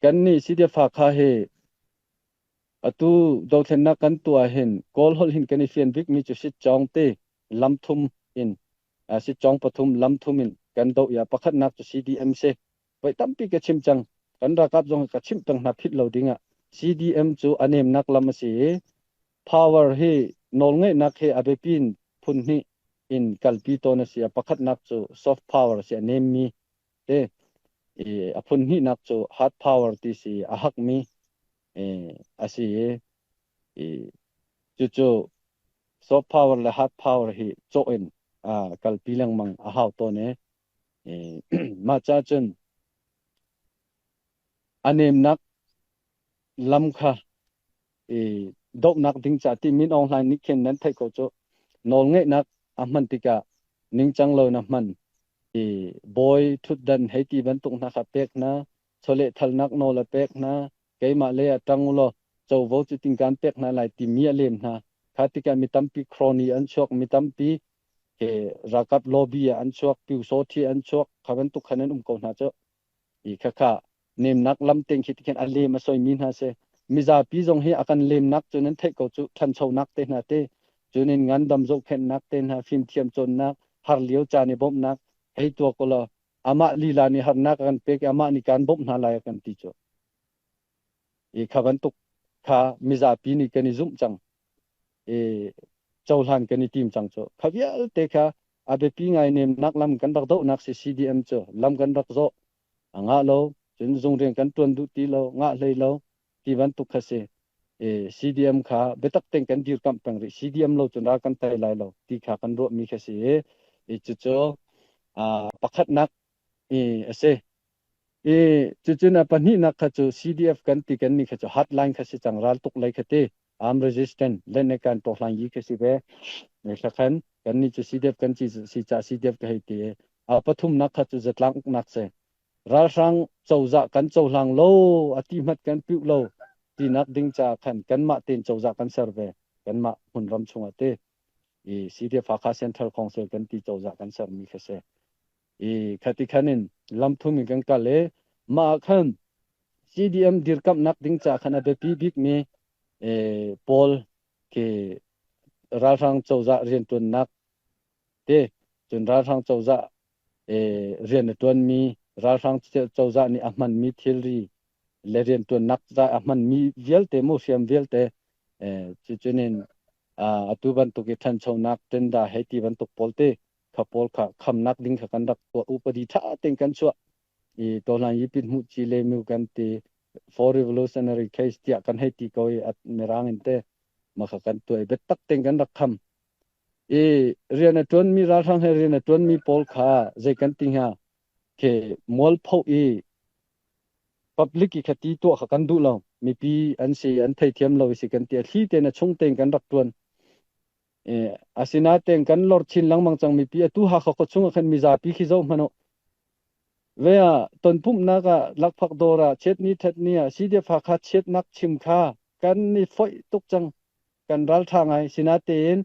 Kannih CDF Hakha hi atu dothlennak kan tuah hin Kawl holh hin kan i fian bikmi cu sitcawng te lam thum in sitcawng pathum lam thum in kan doh i a pakhatnak cu CDM si. Voi tampi ka chim cang. Kan ralkap zong ka chimh peng hna philh lo dingah CDM cu a nemnak lam a si i power hi nawlngeihnak hi a biapi in phun hnih in kalpi tawn a si. A pakhatnak cu soft power a si, a nemmi te. I a phun hnihnak cu hard power ti si, a hakmi a si i cucu soft power le hard power hi cawh in kalpi lengmang a hau tawn i mah ca cun a nemnak lam kha i dohnak ding ca ti Min Aung Hlaing nih khin nan theih ko cu nawlngeihnak a hman tikah ningcang lo na hman i bawi ṭhutdan hei ti bantuk hna kha pek hna, chawlehthalnak nawl a pek hna, keimah lei ah ṭang u law covo cu tingkan pek hna lai timi a lem hna. Kha tikah mi tampi crony an chuak, mi tampi he ralkap lobby ah an chuak, pyusawthi an chuak, kha bantuk khan an um ko hna cu. I khakha nemnak lam teng khi tikhin a lem a soimi hna si. Mizapi zong hi a kan lemnak cu nan theih ko cu, ṭhanchonak te hna te, cunin ngandam zohkhenhnak te hna, fimthiam cawnnak, har lio caan i bawmhnak hei tuah ko law amah lila nih harnak a kan pek i amah nih kaan bawmh hna lai a kan ti cu. I kha bantuk kha mizapi nih kan i zumh cang i cohlan kan i tim cang cu. Kha vialte kha a biapi ngai nemnak lam kan rak dohnak si CDM cu lam kan rak zawh a ngah lo, cun zung rian kan ṭuan duh ti lo, ngah hlei lo ti bantuk kha si. I CDM kha biatak tein kan dirkamh peng rih. CDM lo cun ral kan tei lai lo ti kha kan ruahmi kha si i, i cucu pakhatnak i a si. I cucun a pahnihnak kha cu CDF kan ti kan nih kha cu hotline kha si cang, raltuk lei kha ti arm resistant lennekan tohlang yi kha si ve. Thla khan kan nih cu CDF kan ci si ca CDF ka hei ti. A pathumnak kha cu zatlang uknak si. Ralhrang cozah kan cohlang lo, a ti hmat kan piuh lo tinak ding ca khan kanmah tein cozah kan ser ve, kanmah hmunram chungah te. I CDF Hakha Central Council kan ti cozah kan sermi kha si. I khati khan in lamthum in kan kal i mah ah khan CDM dirkamhnak ding ca khan a biapi bikmi pawl khi ralhrang cozah rianṭuannak te, cun ralhrang cozah rian a ṭuanmi, ralhrang cozah nih a hmanmi thilri le rianṭuannak ca a hmanmi vialte mu hriam vialte, cucunin atu bantuk i ṭhanchonak tenda hei ti bantuk pawl te kha pawl kha khamnak ding kha kan rak tuah, upadi ṭha tein kan chuah i tohlan yipin hmuh chi le mu kan ti for revolutionary case tiah kan hei ti ko i mirang in te ma kha kan tuah i biatak tein kan rak kham i rian a ṭuanmi, ralhrang he rian a ṭuanmi pawl kha zei kan ti hnga ke mualpho i public i khati tuah kha kan duh lo, mipi an si an theithiam lo si kan ti, a thli tein a chung tein kan rak ṭuan. Asinain kan lor chin lengmang cang mipi. Atu Hakha khua chung ah khan mizapi khi zoh hmanh u. Ve ah tonpumhnak ah, lakphak dawr ah, chiatni thatni ah CDF Hakha chiatnak chim kha kan i foih tuk cang. Kan ralṭha ngai. Sinatein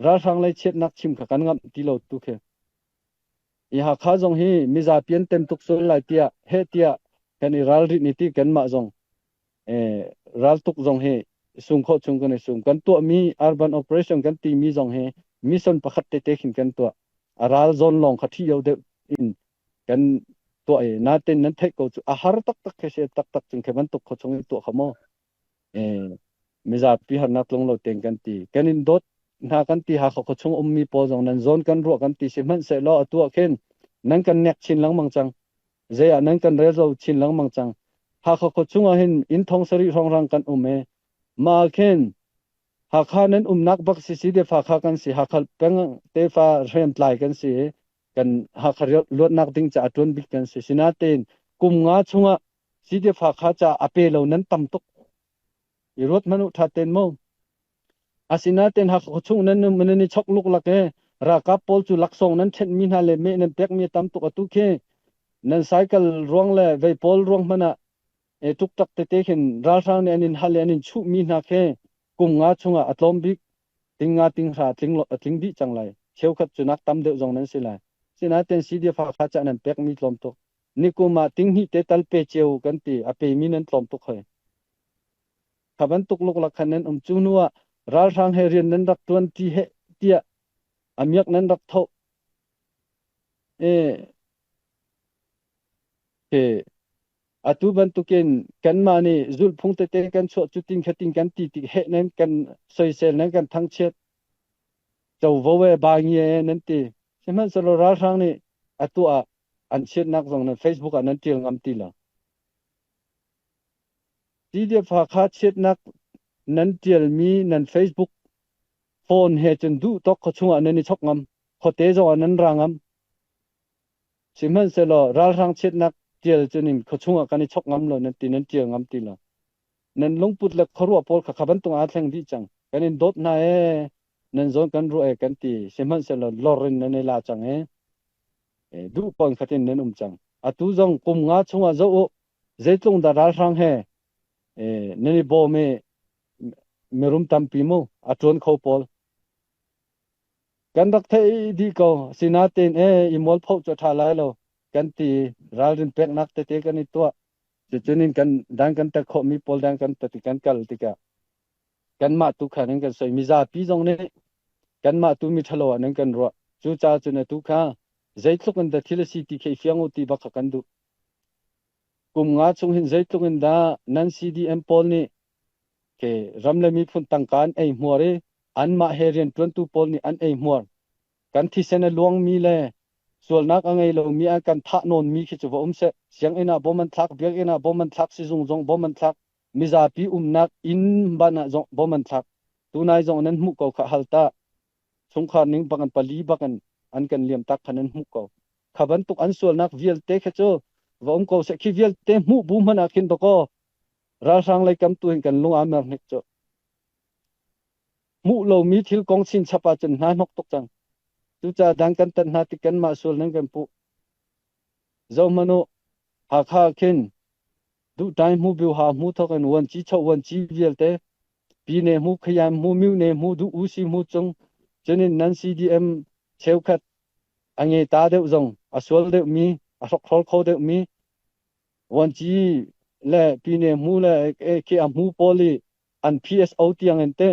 ralhrang lei chiatnak chim kha kan ngamh ti lo tu khi. I Hakha zong hi mizapi an tem tuk sual lai tiah heh tiah kan i ralrin i ti kanmah zong raltuk zong hi sung khawh chung kan i sum. Kan tuahmi urban operation kan timi zong hi mission pakhat tete khin kan tuah. A ral zawn lawng kha thi deuh in kan tuah i natin nan theih ko cu a har taktak khi si taktak chung khi bantuk kho chung in tuah kha maw mizapi harnak tlung lo tein kan ti, kan in dawt hna kan ti. Hakha khuachung chung ummi pawl zong nan zawn kan ruah kan ti, sihmanhsehlaw atu ah khin nan kan nek chin lengmang cang, zei ah nan kan rel lo chin lengmang cang. Hakha khua chungah hin inn 7000 hrawnghrang kan um i mah khin Hakha nan umnak bak si si tefa kha kan si, Hakha peng tefa hriamtlai kan si, kan Hakha luatnak ding caah ṭuan bik kan si. Sinain kum nga chungah CDF Hakha ca a pe lo nan tam tuk. I ruat hmanh u ṭha ten mu. Asinain Hakha chung nan um nan i chok luklak i ralkap pawl cu laksawng nan ṭhenhmi hna le meh nan pekmi a tam tuk. Atu khi nan cycle ruang le vei pawl ruang hmanh ah e ṭukṭak tete khin ralhrang nih an in hal i an in chuhmi hna khi kum nga chungah a tlawm bik ting nga ting hra tling a tling dih cang lai. Cheukhat cu nak tam deuh zong nan si lai. Sinain CDF Hakha ca nan pekmi tlawm tuk. Nikum ah tinghnih te tal pe cio kan ti. A pemi nan tlawm tuk hoi. Kha bantuk luklak khan nan um. Cu hnu ah ralhrang he rian nan rak ṭuan ti heh tiah a miak nan rak thoh. E, ke atu bantukin kanmah nih zulhphung tete kan chuah cutin khatin kan ti tik heh nan kan soisel nan kan thangchiat covo e ba ngie e nan ti. Sihmanhsehlaw ralhrang nih atu ah an chiatnak zong nan Facebook ah nan ṭial ngam ti lo. CDF Hakha chiatnak nan ṭialmi nan Facebook phone he cun duh tawk khuachung ah nan i chok ngam. Khuate zong ah nan ra ngam. Sihmanhsehlaw ralhrang chiatnak ṭial cun in khuachung ah kan i chok ngam lo nan ti nan ṭial ngam ti lo. Nan lungput le khuaruah pawl kha kha bantuk aa thleng dih cang. Kan in dawt hna ee, nan zawn kan ruah ee kan ti. Sihmanhsehlaw lor in nan i la cang ee. Duh pawn khatin nan um cang. Atu zong kum nga chungah zoh u, zeitlung dah ralhrang he nan i bawm i mirum tampi mu a ṭuan kho pawl. Kan rak theih dih ko. Sinain ee i mualphoh cu a ṭha lai lo kan ti. Ralrin peknak tete kan i tuah. Cucun in kan dan kan tat khawhmi pawl dan kan tat i kan kal tikah kanmah tu kha nan kan soi. Mizapi zong nih kanmah tu mi ṭhalo ah nan kan ruah. Cucaah cun atu kha zeitluk in dah thil a si ti khi i fiang u ti bak kha kan duh. Kum nga chung hin zeitluk in dah nan CDM pawl nih ke ram le miphun tangka an ei hmuar i anmah he rianṭuantu pawl nih an ei hmuar. Kan thisen a luangmi le sualnak a ngei lomi an kan thah nawnmi khi cu va um seh. Sianginn ah bom an thlak, biakinn ah bom an thlak, sizung zong bom an thlak, mizapi umnak inn ban ah zong bom an thlak. Tunai zong nan hmuh ko kha hal ta. Chungkhar ning bak in pali bak in an kan liam tak kha nan hmuh ko. Kha bantuk an sualnak vialte kha cu va um ko seh. Khi vialte hmuh bu hmanh ah khin dakaw ralhrang lei kam tu hin kan lung aa mer hnik cu. Hmuh lomi thil kong chinchap ahcun hna hnok tuk cang. Cucaah dang kan tat hna tik kanmah sual nan kan puh. Zohhmanh u, Hakha ah khin duhtai hmu biu ha hmu thawk in vuanci cho vuanci vialte pine hmu khayam hmu myone hmu duh usi hmu cung cunin nan CDM cheukhat a nge ta deuh zong a sual deuh mi a hrokhrol kho deuh mi vuanci le pine hmu le khi a hmu pawl i an PSO tiang in te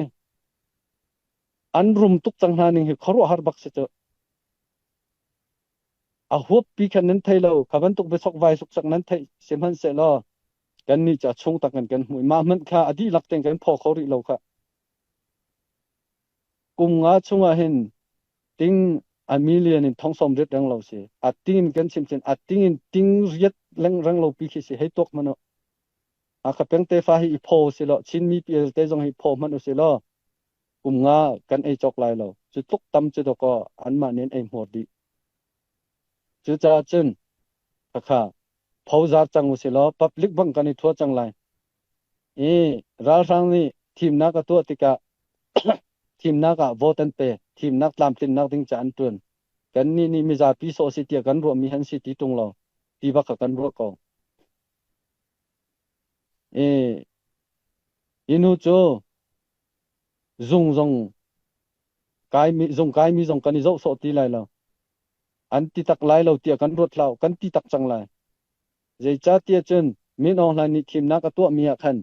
an rum tuk cang hna ning hi khuaruahhar bak si cu. A huap pi khan nan thei lo kha bantuk biasok vai suksak nan theih sihmanhsehlaw kannih cu a chung tak in kan hmuh mah hmanh kha a dihlak tein kan phaw kho rih lo kha. Kum nga chungah hin ting a million in thong sawm riat reng lo si a ting in kan chim cun a ting in ting riat leng reng lo pi khi si hei tuak hmanh u. Hakha peng tefa hi i phaw si law Chinmi PL te zong hi phaw hmanh u si law kum nga kan ei cawk lai lo. Cu tluk tam cu dawkaw anmah nih an ei hmur dih. Cucaah cun khakha phozar cang u si law public bang kan i thua cang lai. I ralhrang nih thimnak a tuah tikah thimnak ah vote an pe. Thimnak tlamtlinnak ding ca an ṭuan. Kannih nih mizapi sawh si tiah kan ruahmi han si ti ṭung lo. Ti bak kha kan ruah ko. I hi nu cu zung zong kaimi zung kaimi zong kan i zoh sawh ti lai lo. An ti tak lai lo tiah kan ruat hlah kan ti tak cang lai. Zeicahtiah cun Min Aung Hlaing nih thimnak a tuahmi ah khan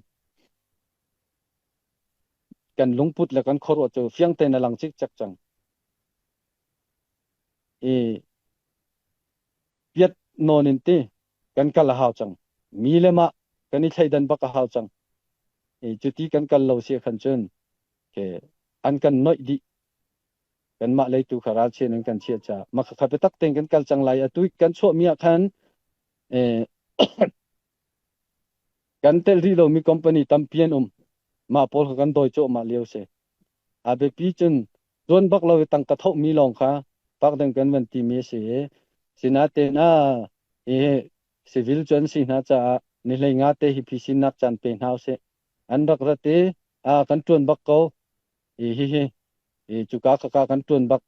kan lungput le kan khuaruah cu fiang tein a lang cikcek cang. I piat nawn in ti kan kal a hau cang. Mi le mah kan i thleidan bak a hau cang. I cuti kan kal lo si khan cun ke an kan noih dih. Kanmah leitu kha ralchian in kan chiah caah mah khakha biatak tein kan kal cang lai. Atu kan chuahmi ah khan eh, kan telh rih lomi company tampi an um. Mah pawl kha kan dawi cuahmah lio si. A biapi cun tuan bak lo i tangka thohmi lawng kha pak ding kan van timi a si i sinain ah hi civil cu an si hna caah ni hlei nga te hi phisinnak caan pe hna usih. An rak rat i a kan ṭuan bak ko i hihi i cuka khaka kan ṭuan bak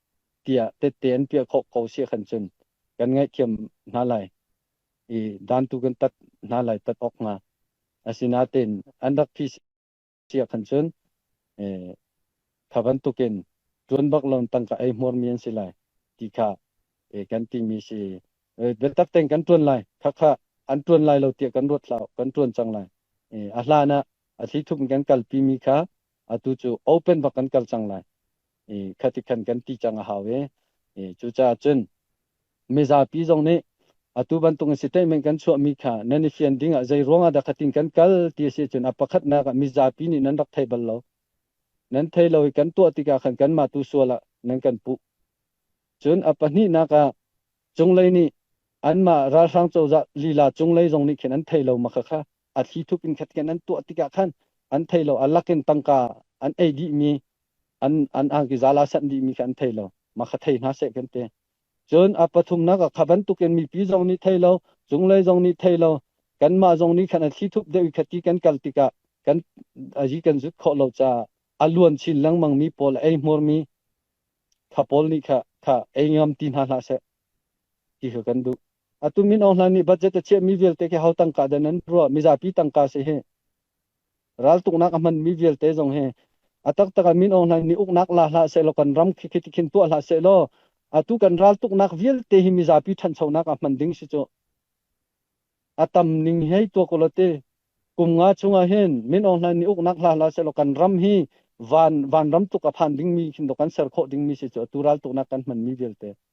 tiah tette an piah khawh ko si khan cun kan ngaihthiam hna lai i dan tu kan tat hna lai tat awk hnga. Asinain an rak phi si ahkhan cun kha bantukin ṭuan bak lo tangka ei hmuarmi an si lai ti kha kan timi si. Biatak tein kan ṭuan lai. Khakha an ṭuan lai lo tiah kan ruat hlah, kan ṭuan cang lai. A hlan ah a thlithup in kan kalpi mi kha atu cu open bak kan kal cang lai. Khati khan kan ti cang a hau i cucaah cun mizapi zong nih atu bantuk in statement kan chuahmi kha nan i fian ding ah zei ruang ah dah khatin kan kal ti a si cun a pakhatnak ah mizapi nih nan rak thei bal lo. Nan thei lo i kan tuah tikah khan kanmah tu sual ah nan kan puh. Cun a pahnihnak ah cunglei nih anmah ralhrang cozah lila cunglei zong nih khin an thei lo ma khakha a thli thup in khat khin an tuah tikah khan an thei lo, a lakin tangka an ei dihmi, an angki zala sanh dihmi kha an thei lo ma kha thei hna seh kan ti. Cun a pathumnak ah kha bantukin mipi zong nih thei lo, cunglei zong nih thei lo, kanmah zong nih khan a thli thup deuh i khati kan kal tikah kan azi kan zut khawh lo caah a luan chin lengmang mi pawl, ei hmurmi kha pawl nih kha kha ei ngam ti hna hlah seh ti kha kan duh. Atu Min Aung Hlaing nih budget a chiahmi vialte khi ho tangka dah nan ruah? Mizapi tangka si hi. Raltuknak a hmanmi vialte zong hi a taktak ah Min Aung Hlaing nih uknak la hlah seh law, kan ram khi khi khin tuah hlah seh law, atu kan raltuknak vialte hi mizapi ṭhanchonak ah hman ding si cu. A tam ning hei tuak ulaw ti kum nga chungah hin Min Aung Hlaing nih uknak hla hlah seh law kan ram hi van vanram tuk a phan dingmi khin kan ser khawh dingmi si cu, atu raltuknak kan hmanmi vialte.